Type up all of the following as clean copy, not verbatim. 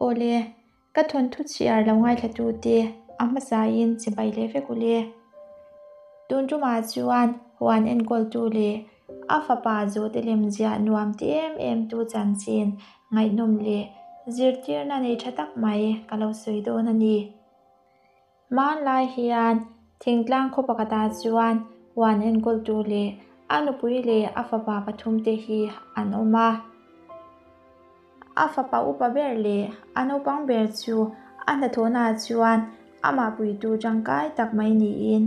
Awle, ka thawnthu chhiar lo ngaithlatute a hmasain chibai leh vek ule. Tun tumah chuan huan enkawltu leh a fapa zawhte lemziah nuam ti em em tu chanchin ngaihnawm leh zirtirna nei tha tak mai ka lo sawi dawn a ni. Hmanlai hian thingtlang khaw pakhatah chuan huan enkawltu leh a nupui leh a fapa pathumte hi an awm a. A fapa upa ber leh a naupang ber chu a hnathawhnaah chuan amah puitu tangkai tak mai niin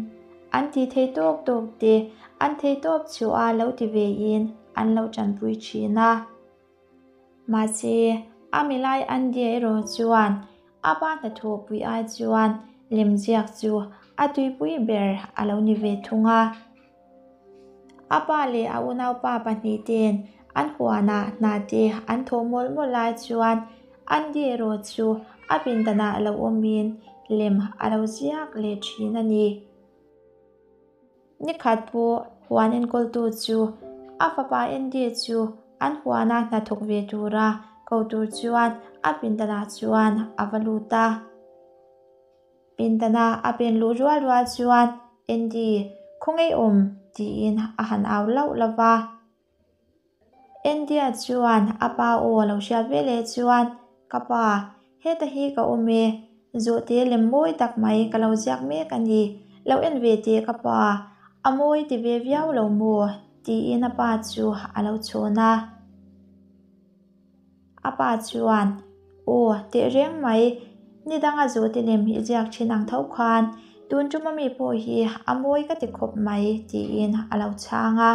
an tih theih tawk tawk te an theih tawp chhuah a lo ti vein an lo tanpui thin a. Mahse, a milai Andy-a erawh chuan a pa hnathawh pui ai chuan lemziak chu a tuipui ber a lo ni ve thung a. A pa leh a unaupa pahnihte'n an huanah hna te an thawh mawlh mawlh lai chuan Andy erawh chu a pindanah lo awmin lem a lo ziak leh thin a ni. Nikhat pawh huan enkawltu chu a fapa Andy chu an huana hnathawk ve tura ko tur chuan a pindanah chuan a va lut a. Pindana a pen luh rual rual chuan Andy, khawngaih awm tiin a han au lauh lauh va. Andy-a chuan a pa aw a lo hriat ve leh chuan, Ka pa, heta hi ka awm e, zawhte lem mawi tak mai ka lo ziak mek a ni, lo en ve teh ka pa, a mawi ti ve viau lo maw? tiin a pa chu a lo chhawn a. A pa chuan, Aw, tehreng mai, ni danga zawhte lem i ziak thin ang tho khan tun ṭuma mi pawh hi a mawi ka ti khawp mai, tiin a lo chhang a.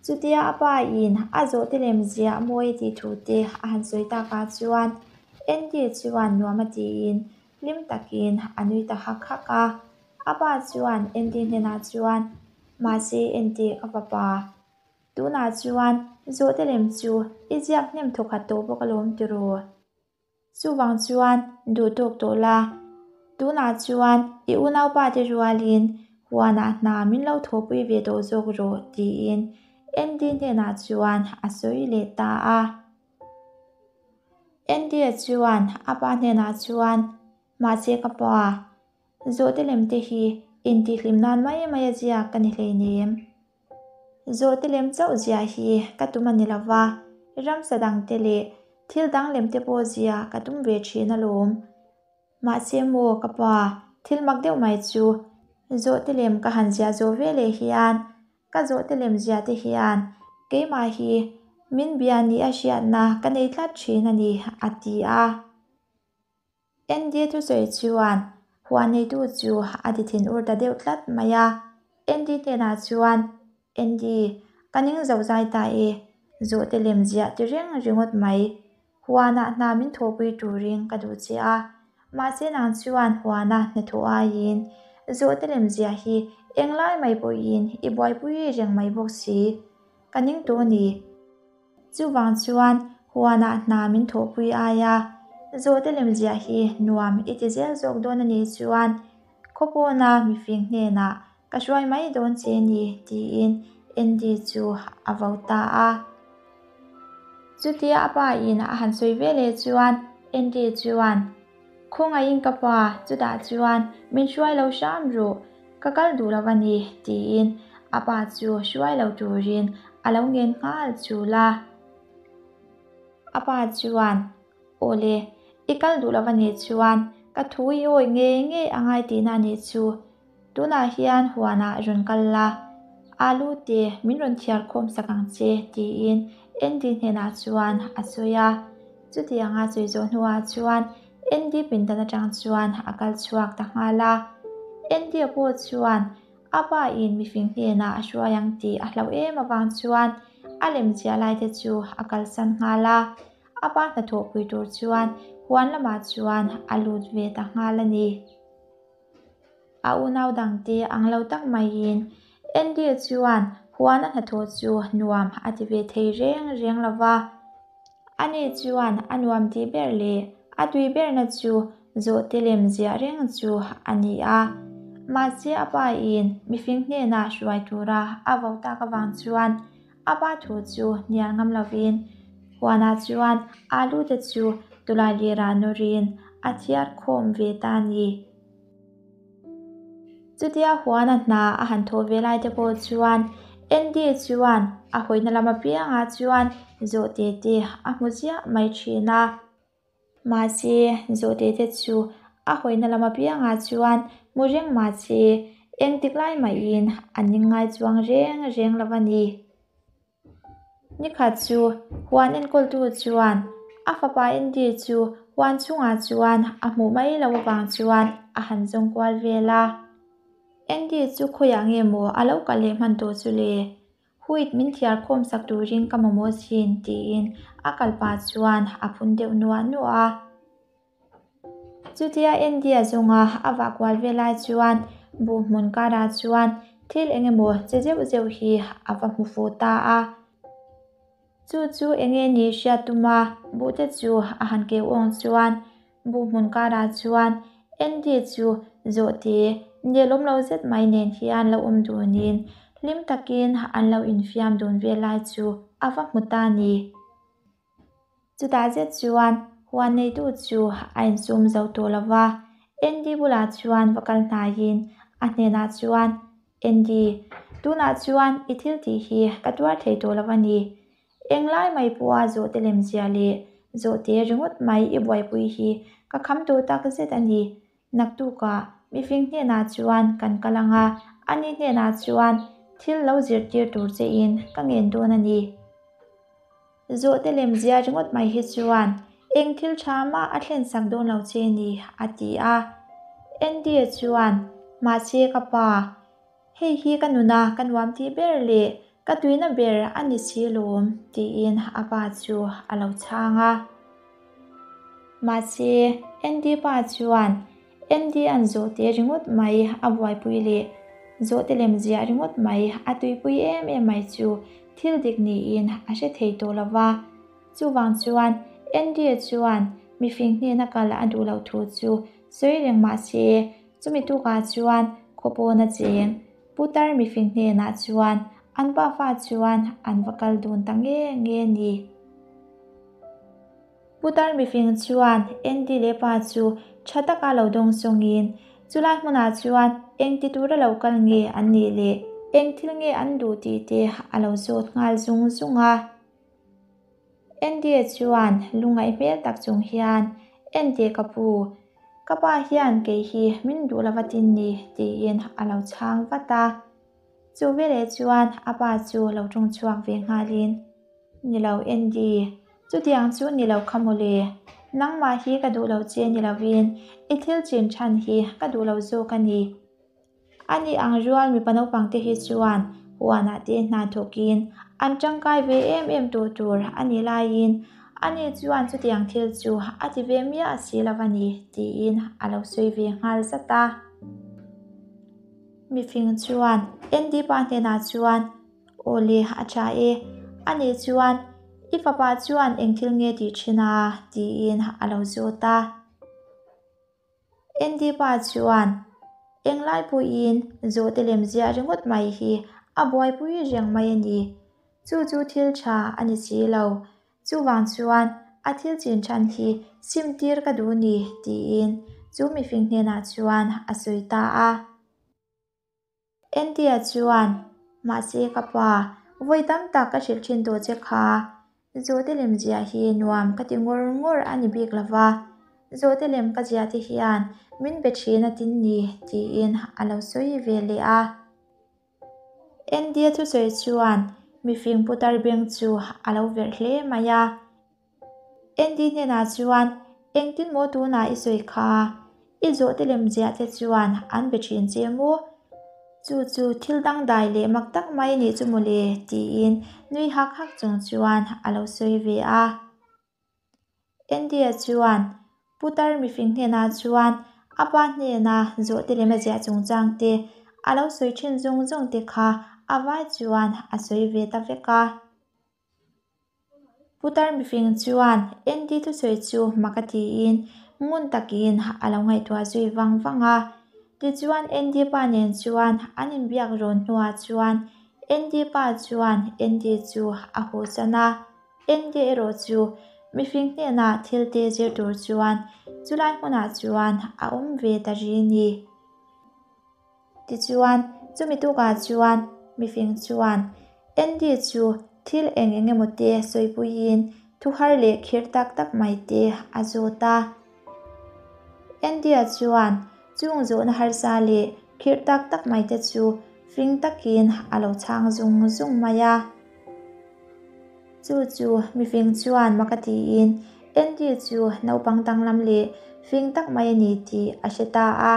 Chutia a pa in a zawhte lem ziah mawi tih thu te a han sawi takah chuan Andy chuan nuam a tiin hlim takin a nui ta hak hak a. A pa chuan Andy hnenah chuan, Mahse enteh ka fapa, Tunah chuan zawhte lem chu i ziak hnem thawkhat tawh bawk alawm tiraw? Chuvang chuan duh tawk tawh la. Tunah chuan i unaupa te rualin huanah hna min lo thawhpui ve tawh zawk rawh tiin Andy hnenah chuan a sawi leh ta a. Andy-a chuan a pa hnenah chuan, Mahse ka pa, zawhte lem te hi intihhlim nan mai mai a ziak ka ni hleinem. Zawhte lem chauh ziah hi ka tum a ni lo va, ramsa dangte leh thil dang lemte pawh ziah ka tum ve thin alawm. Mahse maw ka pa, thil mak deuh mai chu zawhte lem ka han ziah zawh ve leh hian ka zawhte lem ziah te hian keimah hi min bia ni a hriatna ka nei tlat thin a ni, a ti a. Andy thusawi chuan huan neitu chu a ti thinur ta deuh tlat mai a. Andy hnenah chuan, Andy, ka ning zo zai ta e, zawhte lem ziah ti reng ringawt mai. Huanah hna min thawhpui turin ka duh che a, mahse nang chuan huana hnathawh aiin zawhte lem ziah hi englai mai pawhin i buaipui reng mai bawk si. Ka ning tawh a ni. Chuvang chuan huanah hna min thawhpui ai a, zawhte lemziah hi nuam i ti zel zawk dawn a nih chuan khawpawna mifing hnenah ka hruai mai dawn che ni tiin Andy chu a vo ta a. Chutia a pa in a han sawi ve leh chuan Andy chuan, Khawngaihin ka pa, chutah chuan min hruai lo hram ru, ka kal duh lo a ni, tiin a pa chu hruai lo turin a lo ngen nghal chul a. A pa chuan, Awle, i kal duh lo a nih chuan ka thu i awih ngei ngei a ngai tihna a nih chu. Tunah hian huanah rawn kal la, alu te min rawn thiar khawm sak ang che, tiin Andy hnenah chuan a sawi a. Chutianga sawi zawh hnuah chuan Andy pindan atang chuan a kal chhuak ta nghal a. Andy-a pawh chuan a pa in mifing hnenah a hruai ang tih a hlauh em avang chuan a lemziah lai te chu a kalsan nghal a. A pa hnathawhpui tur chuan huan lamah chuan a lut ve ta nghal a ni. A unau dangte ang lo tak maiin Andy chuan huan a hnathawh chu nuam a ti ve thei reng reng lo va. Ani chuan a nuam tih ber leh a tui berna chu zawhte lem ziah reng chu a ni a. Mahse a pa in mifing hnenah hruai tura a vo tak avang chuan a pa thu chu hnial ngam lovin. Huanah chuan alu te chu tawlailir ah nawrin a thiar khawm ve ta a ni. Chutia huana hna a han thawh ve lai te pawh chuan Andy chuan a hawina lam apiangah chuan zawhte te a hmu ziah mai thin a. Mahse, zawhte te chu a hawina lam apiangah chuan hmu reng mahse engtik lai mahin a ning ngai chuang reng reng lo a ni. Nikhat chu huan enkawltu chuan a fapa Andy chu huan chhungah chuan a hmuh mai loh avang chuan a han zawng kual vel a. Andy chu khawiah nge maw a lo kal leh hman tawh chu le? Huit min thiar khawm sak turin ka mamawh chin tiin a kal pah chuan a phun deuh nuah nuah a. Chutia India zawnga a vah kual vel lai chuan buh hmun karah chuan thil eng emaw che zeuh zeuh hi a va hmu fuh ta a. Chu chu eng nge ni hriat tuma buhte chu a han keu awng chuan buh hmun karah chuan Andy chu zawhte nelawm lo zet mai nen hian lo awm dunin hlim takin an lo infiam dun vel lai chu a va hmu ta a ni. Chutah zet chuan huan neitu chu a insum zo tawh lo va, Andy bulah chuan va kal hnaiin a hnenah chuan, Andy, tunah chuan i thil tih hi ka tuar thei tawh lo a ni. Englai mai pawha zawhte lemzia leh zawhte ringawt mai i buaipui hi ka kham tawh tak zet a ni. Naktukah mifing hnenah chuan kan kal ang a, ani hnenah chuan thil lo zirtir tur chein ka ngen dawn a ni. Zawhte lem zia ringawt mai hi chuan eng thil tha mah a thlen sak dawn lo che ni, a ti a. Andy-a chuan, Mahse ka pa, hei hi ka nuna ka nuam tih ber leh ka tuina ber a ni si lawm, tiin a pa chu a lo chhang a. Mahse Andy pa chuan Andy-a'n zawhte ringawt mai a buaipui leh zawhte lem ziah ringawt mai a tuipui em em mai chu thil dik niin a hre thei tawh lo va. Chuvang chuan Andy-a chuan mifing hnena kal a duh loh thu chu sawi reng mah se, chumi tukah chuan khawpawna cheng putar mifing hnenah chuan an pafa chuan an va kal dun ta nge nge a ni. Putar mifing chuan Andy leh pa chu tha taka lo dawng sawngin chulai hmunah chuan eng ti tura lo kal nge an nih leh eng thil nge an duh tih te a lo zawt nghal zung zung a. Andy-a chuan lungngaih hmel tak chung hian, Enteh ka pu, ka pa hian kei hi min duh lova tin ni tiin a lo chhang vat a. Chu veleh chuan a pa chu lo tawng chhuak ve nghalin, Ni lo Andy, chutiang chu ni lo kha mawle. Nangmah hi ka duh lo che ni lovin i thil chin than hi ka duh lo zawk a ni. Ani ang rual mipa naupang te hi chuan huanah te hna thawkin an tangkai ve em em tawh tur a ni laiin ani chuan chutiang thil chu a ti ve miah si lo a ni tiin a lo sawi ve nghal zat a. Mifing chuan Andy pa hnenah chuan Aw le, a tha e. Ani chuan, I fapa chuan eng thil nge tih thin a? tiin a lo zawt a. Andy pa chuan, Englai pawhin zawhte lem ziah ringawt mai hi a buaipui reng mai a ni. Chu chu thil tha a ni si lo. Chuvang chuan a thil chin than hi sim tir ka duh ni, tiin chu mifing hnenah chuan a sawi ta a. Andy-a chuan, Mahse ka pa, vawi tam tak ka hrilh thin tawh che kha. Zawhte lem ziah hi nuam ka ti ngawr ngawr a ni bik lo va, zawhte lem ka ziah te hian min be thin a tin ni, tiin a lo sawi ve leh a. Andy-a thusawi chuan mifing putar beng chu a lo verh hle mai a. Andy hnenah chuan, Engtin maw tunah i sawi kha? I zawhte lem ziah te chuan an be thin che maw? Chu chu thil dangdai leh mak tak mai nih chu mawle, tiin nui hak hak chung chuan a lo sawi ve a. Andy-a chuan Putar mifing hnenah chuan a pa hnena zawhte lem a ziah chungchang te, a lo sawi thin zawng zawng te kha a vai chuan a sawi ve ta vek a. Putar mifing chuan Andy thusawi chu mak a tiin ngun takin a lo ngaihtuah zui vang vang a. Tichuan Andy pa nen chuan an inbiak rawn hnuah chuan Andy pa chuan Andy chu a haw chan a. Andy erawh chu mifing hnenah thil te zir tur chuan chulai hmunah chuan a awm ve ta ri ni. Tichuan, chumi tukah chuan mifing chuan Andy chu thil eng eng emaw te sawipuiin thu har leh khir tak tak mai te a zawt a. Andy-a chuan chung zawhna harsa leh khirh tak tak mai te chu fing takin a lo chhang zung zung mai a. Chu chu mifing chuan mak a tiin Andy chu naupang danglam leh fing tak mai a ni tih a hre ta a.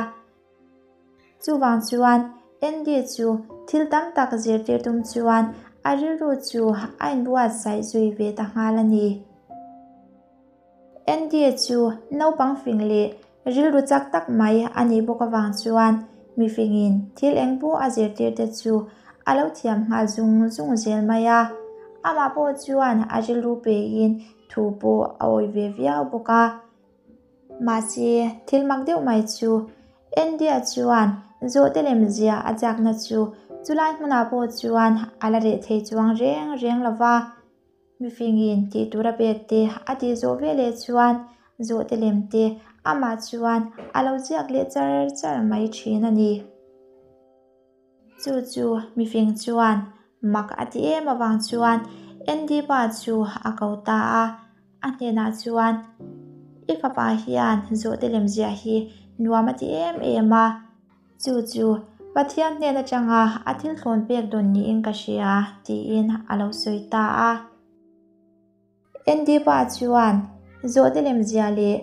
Chuvang chuan Andy chu thil tam tak zirtir tum chuan a rilru chu a inbuatsaih zui ve ta nghal a ni. Andy chu naupang fing leh rilru chak tak mai a nih bawk avang chuan mifingin thil eng pawh a zirtir te chu a lo thiam nghal zung zung zel mai a. Amah pawh chuan a rilru pein thu pawh a awih ve viau bawk a. Mahse, thil mak deuh mai chu India chuan zawhte lem zia a chakna chu chulai hmunah pawh chuan a la reh thei chuang reng reng lo va. Mifingin tih tura pek te a tih zawh veleh chuan zawhte lem te amah chuan a lo ziak leh char char mai thin a ni. Chu chu mifing chuan mak a ti em avang chuan Andy pa chu a ko ta a, a hnenah chuan, I fapa hian zawhte lemziah hi nuam a ti em em a, chu chu Pathian hnen atanga a thil thlawn pek dawn niin ka hria, tiin a lo sawi ta a. Andy pa chuan zawhte lemzia leh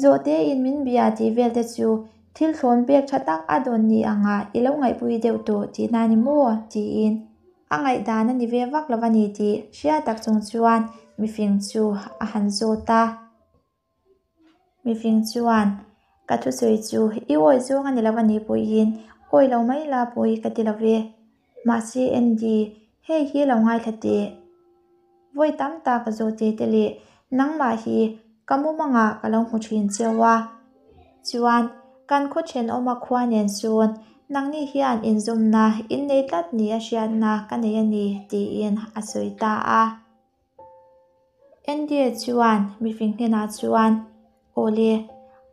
zawhte in min bia tih vel te chu thil thlawn pek tha tak a dawn ni anga i lo ngaihpui deuh tawh tihna ni maw? tiin a ngaihdan a ni ve vak lo a ni tih hria tak chung chuan mifing chu a han zawt a. Mifing chuan, Ka thusawi chu i awi zawng a ni lo a nih pawhin awi lo mai la pawi ka ti lo ve. Mahse Andy, hei hi lo ngaithla teh. Vawi tam tak zawhte te leh nangmah hi ka mumangah ka lo hmu thin cheu a. Chuan, kan khaw thenawma khua nen sawn nangni hian inzawmna innei tlat ni a hriatna ka nei a ni, tiin a sawi ta a. Andy chuan mifing hnenah chuan, Awle,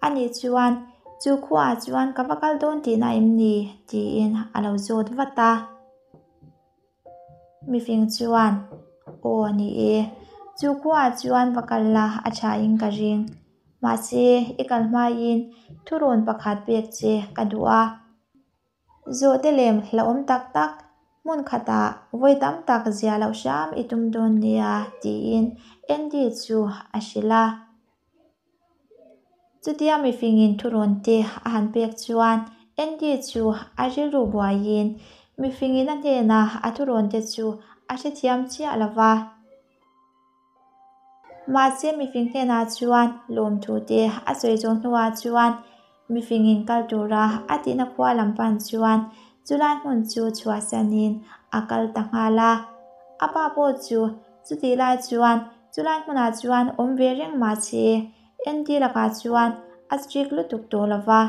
anih chuan chu khuaah chuan ka va kal dawn tihna em ni? tiin a lo zawt vat a. Mifing chuan, Aw ni e, chu khuaah chuan va kal la a thain ka ring. Mahse, i kal hmain thurawn pakhat pek che ka duh a. Zawhte lem hlauhawm tak tak hmun khatah vawi tam tak zia loh hram i tum dawn nia tiin Andy chu a hrilh a. Chutia mifingin thurawn te a han pek chuan Andy chu a rilru buaiin mifingin a hnena a thurawn te chu a hrethiam chiah lo va. Mahse mifing hnenah chuan lawmthu te a sawi zawh hnuah chuan mifingin kal tura a tihna khua lam pan chuan chulai hmun chu chhuahsanin a kal ta nghal a. A pa pawh chu chutih lai chuan chulai hmunah chuan awm ve reng mahse Andy lakah chuan a strict lutuk tawh lo va,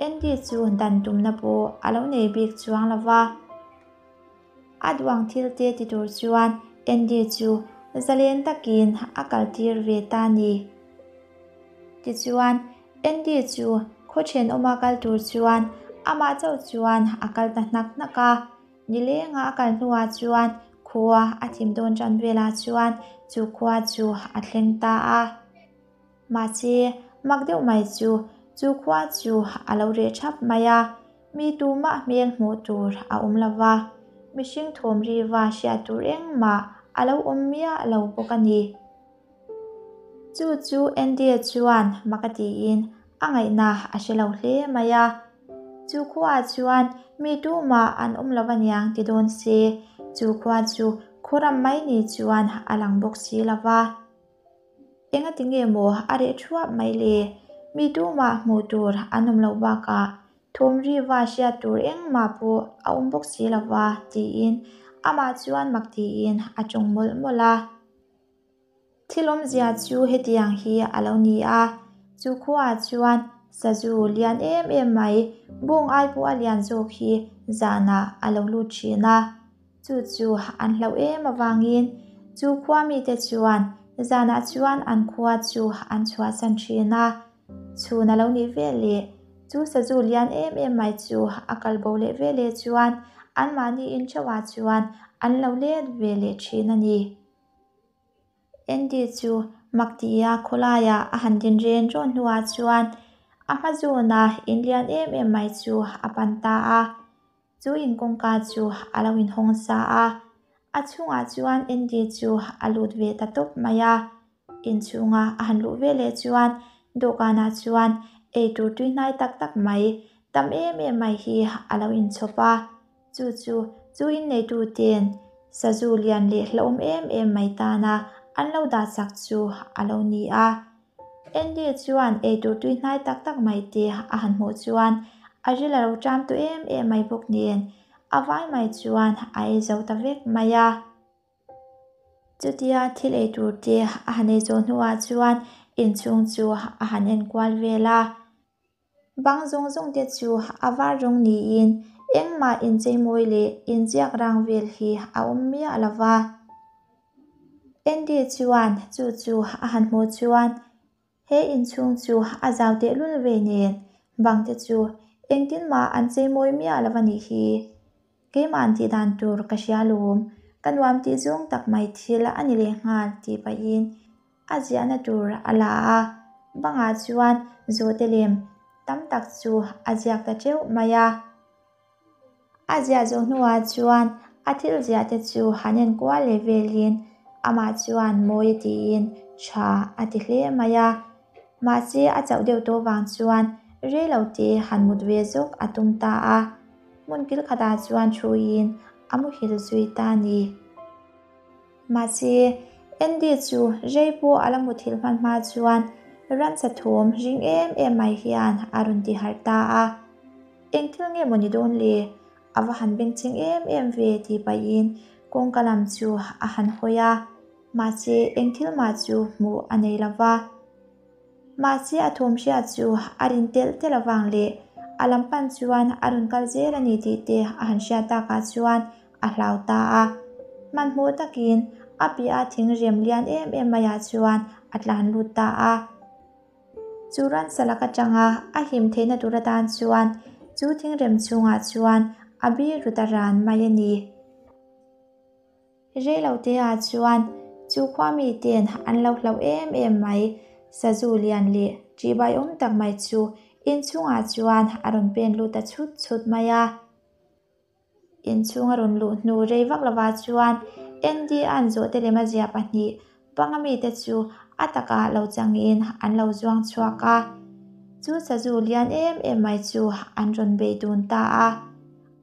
Andy chu dan tumna pawh a lo nei bik chuang lo va. A duang thil te ti tur chuan Andy chu zalen takin a kal tir ve ta ni. Tichuan, Andy chu khaw thenawma kal tur chuan amah chauh chuan a kal ta hnak hnak a. Nilenga a kal hnuah chuan khua a thim dawn tan velah chuan chu khua chu a thleng ta a. Mahse, mak deuh mai chu, chu khua chu a lo reh thap mai a, mi tumah hmel hmuh tur a awm lo va, mihring thawm riva hriat tur engmah a lo awm miah lo bawk a ni. Chu chu Andy-a chuan mak a tiin a ngaihna a hre lo hle mai a. Chu khuaah chuan mi tumah an awm lo aniang ti dawn se, chu khua chu khuaram mai ni chuan a lang bawk si lo va. Engati nge maw a reh thuap mai le? Mi tumah hmuh tur an awm loh bakah thawm riva hriat tur engmah pawh a awm bawk si lo va tiin amah chuan mak tiin a tawng mawlh mawlh a. Thil awmzia chu hetiang hi a lo ni a, chu khuaah chuan sazu lian em em mai bawng ai pawh a lian zawk hi zanah a lo lut thin a. Chu chu an hlauh em avangin Chu khua mite chuan zanah chuan an khua chu an chhuahsan thin a. Chhun a lo nih veleh chu sazu lian em em mai chu a kal bo leh veleh chuan anmahni intheuhah chuan an lo let ve leh thin a ni. Andy chu mak tia khawlaiah a han din ren rawn hnuah chuan a hma zawna in lian em em mai chu a pan ta a. Chu in kawngka chu a lo inhawng sa a, a chhungah chuan Andy chu a lut ve ta tawp mai a. Inchhunga a han luh veleh chuan dawhkanah chuan eitur tuihnai tak tak mai tam em em mai hi a lo inchhawp a. Chu chu chu inneituten sazu lian leh hlauhawm em em mai tana an lo dah chak chu a lo ni a. Andy chuan eitur tui hnai tak tak mai te a han hmuh chuan a ril a lo ṭam tawh em em mai bawk nen a vai mai chuan a ei zo ta vek mai a. Chutia thil eitur te a han ei zawh hnuah chuan inchhung chu a han enkual vel a. Bang zawng zawng te chu a var rawng niin engmah incheimawi leh inziak rang vel hi a awm miah lo va. Andy chuan chu chu a han hmuh chuan he inchhung chu a zau tehlul ve nen bang te chu engtin mah an cheimawi miah lo a nih hi. Keimah an tih dan tur ka hria lawm, ka nuam tih zawng tak mai thil a ni leh nghal tih pahin a ziahna tur a la a, bangah chuan zawhte lem tam tak chu a ziak ta teuh mai a. A ziah zawh hnuah chuan a thil ziah te chu han en kual leh velin amah chuan mawi a tiin tha a ti hle mai a. Mahse a chauh deuh tawh vang chuan rei lo te han mut ve zawk a tum ta a, hmun kil khatah chuan thuin a muhil zui ta a ni. Mahse Andy chu rei pawh a la muthilh hman hma chuan ransa thawm ring em em mai hian a rawn ti harh ta a. Eng thil nge maw ni dawn le? A va han bengchheng em em ve tih pahin kawngka lam chu a han hawi a. Mahse eng thil mah chu hmuh a nei lo va. Mahse a thawm hriat chu a rin telh telh avang leh a lam pan chuan a rawn kal zel a ni tih te a han hriat takah chuan a hlau ta a. Hmanhmawh takin a piah a thingrem lian em em maiah chuan a tlan lut ta a. Chu ransa lak atanga a him theihna tur atan chuan chu thingrem chhungah chuan a bir ru ta ran mai a ni. Reiloteah chuan chu khua miten an lo hlauh em em mai. Sazu lian leh ṭihbai awm tak mai chu inchhungah chuan a rawn pen lut ta chhut chhut mai a. Inchhung a rawn luh hnu rei vak lovah chuan Andy-a'n zawhte lema zia pahnih panga mite chu a takah lo changin an lo zuang chhuak a. Chu sazu lian em em mai chu an rawn bei dun ta a.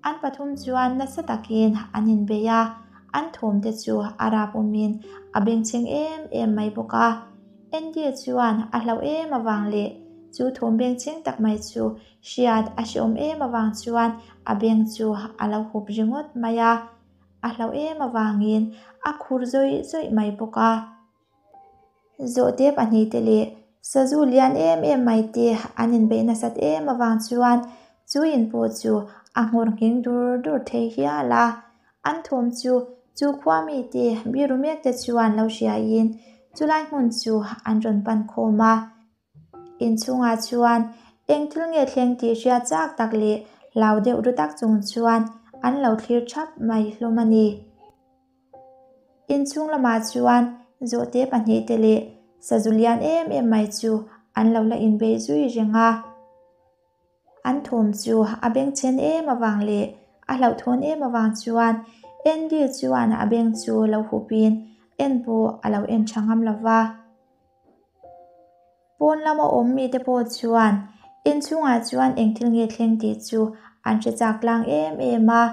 An pathum chuan nasa takin an inbei a, an thawmte chu a rap awmin a bengchheng em em mai bawk a. Andy chuan a hlauh em avang leh chu thawm bengchheng tak mai chu hriat a hreawm em avang chuan a beng chu a lo hup ringawt mai a, a hlauh em avangin a khur zawih zawih mai bawk a. Zawhte pahnihte leh sazu lian em em mai te an inbeih nasat em avang chuan chu in pawh chu a nghawr nghing dur dur thei hial a. An thawm chu chu khua mite biru mek te chuan lo hriain chulai hmun chu an rawn pan khawm a. Inchhungah chuan eng thil nge thleng tih hriat chak tak leh hlau deuh ru tak chung chuan an lo thlir thap mai hlawm a ni. Inchhung lamah chuan zawhte pahnihte leh sazu lian em em mai chu an lo la inbei zui reng a. An thawm chu a bengchhen em avang leh a hlauhthawn em avang chuan Andy chuan a beng chu lo hupin en pawh a lo en tha ngam lo va. Pawn lama awm mite pawh chuan inchhungah chuan eng thil nge thleng tih chu an hre chak tlang em em a.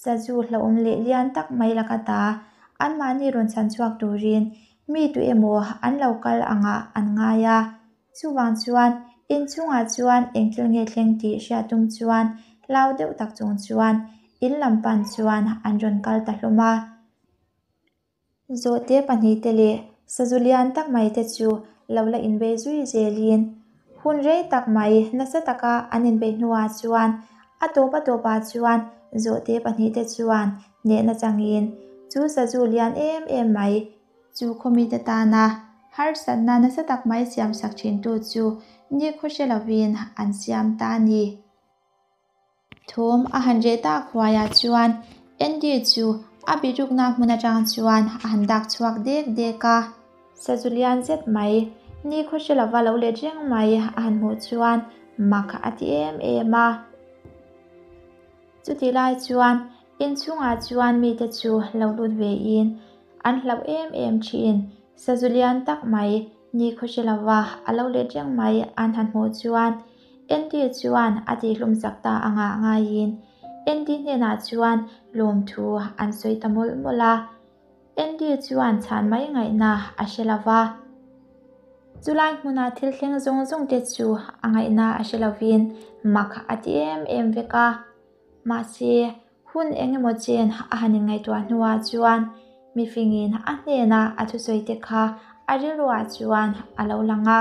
Sazu hlauhawm leh lian tak mai laka ta anmahni rawn chhan chhuak turin mi tu emaw an lo kal angah an ngai a. Chuvang chuan inchhungah chuan eng thil nge thleng tih hriat tum chuan hlau deuh tak chung chuan in lam pan chuan an rawn kal ta hlawm a. Zawhte pahnihte leh sazu lian tak mai te chu lo la inbei zui zelin hun rei tak mai nasa taka an inbeih hnuah chuan a tawp a tawpah chuan zawhte pahnihte chuan hnehna changin Chu sazu lian em em mai chu khawmite tana harsatna nasa tak mai siamsak thintu chu nikhaw hre lovin an siam ta a ni. Thawm a han reh tak huaiah chuan Andy chu a bihrukna hmun atang chuan a han dak chhuak dek dek a. Sazu lian zet mai, nikhaw hre lova lo let reng mai a han hmuh chuan mak a ti em em a. Chutih lai chuan inchhungah chuan mite chu lo lut vein an hlauh em em thin. Sazu lian tak mai, nikhaw hre lova a lo let reng mai an han hmuh chuan Andy chuan a tihhlum chak ta anga ngaiin Andy hnenah chuan lawmthu an sawi ta mawlh mawlh a. Andy chuan chhan mai ngaihna a hre lo va. Chulai hmuna thil thleng zawng zawng te chu a ngaihna a hre lovin mak a ti em em vek a. Mahse, hun eng emaw chen a han inngaihtuah hnuah chuan mifingin a hnena a thusawi te kha a rilruah chuan a lo lang a.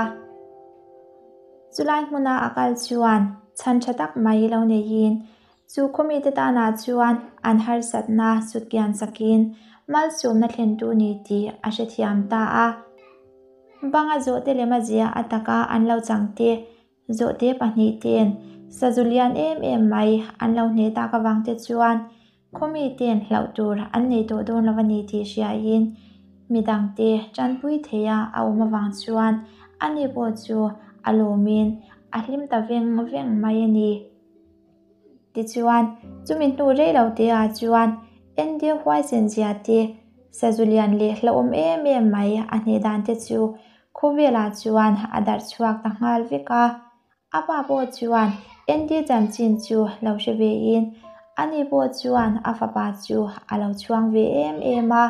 Chulai hmuna a kal chuan chhan tha tak mai lo neiin Chu khawmite tanah chuan an harsatna sutkian sakin malsawmna thlentu ni tih a hrethiam ta a. Banga zawhte lem a zia a taka an lo changte zawhte pahnihten sazu lian em em mai an lo hneh tak avangte chuan khawmiten hlauh tur an nei tawh dawn lo a ni tih hriain midangte tanpui theia a awm avang chuan ani pawh chu a lawmin a hlim ta veng veng mai a ni. Tichuan, chumi hnu rei lo te ah chuan India huaisen zia te, sazu lian leh hlauhawm em em mai a hneh dan te chu khawvel ah chuan a darh chhuak ta nghal vek a. A pa pawh chuan India chanchin chu lo hre ve in ani pawh chuan a fapa chu a lo chhuang ve em em a.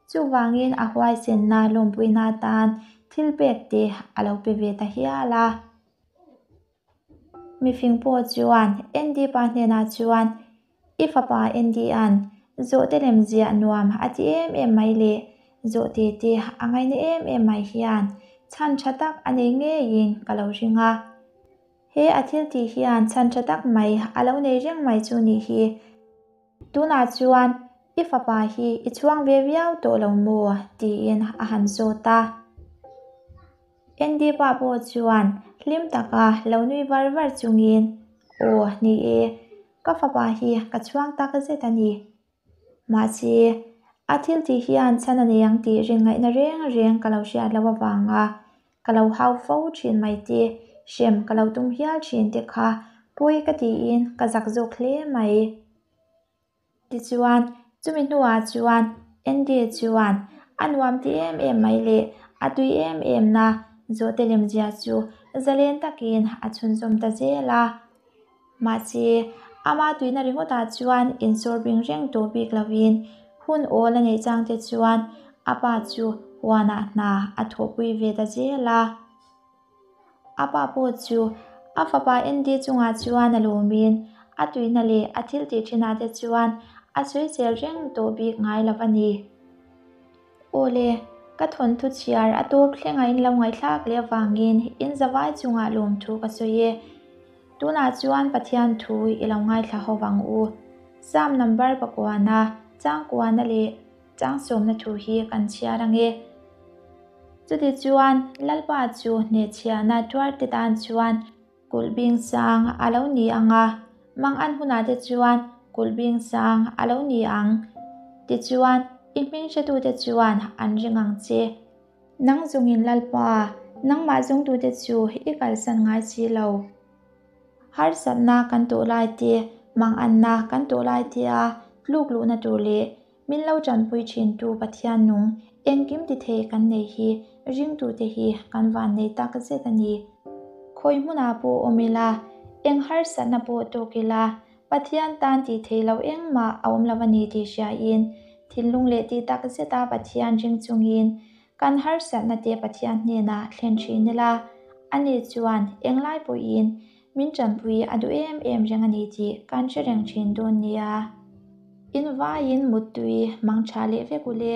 Chuvangin a huaisenna lawmpuina atan thil pek te a lo pe ve ta hial a. Mifing pawh chuan Andy pa hnenah chuan, I fapa Andy-a'n zawhte lem ziah nuam a ti em em mai le, zawhte te a ngaina em em mai hian chhan tha tak a nei ngeiin ka lo ring a. He a thil tih hian chhan tha tak mai a lo nei reng mai chu nih hi. Tunah chuan i fapa hi i chhuang ve viau tawh lo maw? tiin a han zawt a. Andy pa pawh chuan hlim taka lo nui var var chungin, Aw, ni e, ka fapa hi ka chhuang tak zet a ni. Mahse, a thil tih hian chhan a nei ang tih rin ngaihna reng reng ka lo hriat loh avanga ka lo hau fo thin mai te, hrem ka lo tum hial thin te kha pawi ka tiin ka zak zawk hle mai. Tichuan, chumi hnuah chuan Andy chuan a nuam ti em em mai leh a tui em em na zawhte lemzia chu zalen takin a chhunzawm ta zel a. Mahse, ama tuina ringawtah chuan insawr bing reng tawh bik lovin hun awl a neih changte chuan a pa chu huanah hna a thawhpui ve ta zel a. A pa pawh chu a fapa Andy chungah chuan a lawmin a tuina leh a thil tih thinah te chuan a sawisel reng tawh bik ngai lo a ni. Aw le, ka thawnthu chhiar a tawp thleng a in lo ngaihthlak leh avangin in zavai chungah lawmthu ka sawi e. Tunah chuan Pathian thu i lo ngaithla ho vang u. Psalm number pakuana, changkuana leh changsawmna thu hi kan chhiar ange. Chutichuan, Lalpa chu hnehchhiahna tuarte tan chuan kulh bing sang a lo ni ang a, mang an hunah te chuan kulh bing sang a lo ni ang. Tichuan, i hming hretute chuan an ring ang che. Nang zungin Lalpa, nangmah zungtute chu i kalsan ngai si lo. Harsatna kan tawh lai te, manganna kan tawh lai tea tluk luhna tur leh Min lo tanpui thintu Pathian nung engkim ti thei kan nei hi ringtute hi kan van nei tak zet a ni. Khawi hmunah pawh awm ila, eng harsatna pawh tawk ila, Pathian tan tih theih loh engmah a awm lo a ni tih hriain, thinlung leh tih tak zeta Pathian ring chungin kan harsatna te Pathian hnenah thlen thin ila, ani chuan englai pawhin Min tanpui a duh em em reng a ni tih kan hre reng thin dawn nia. In vaiin muttui mang tha leh vek u le.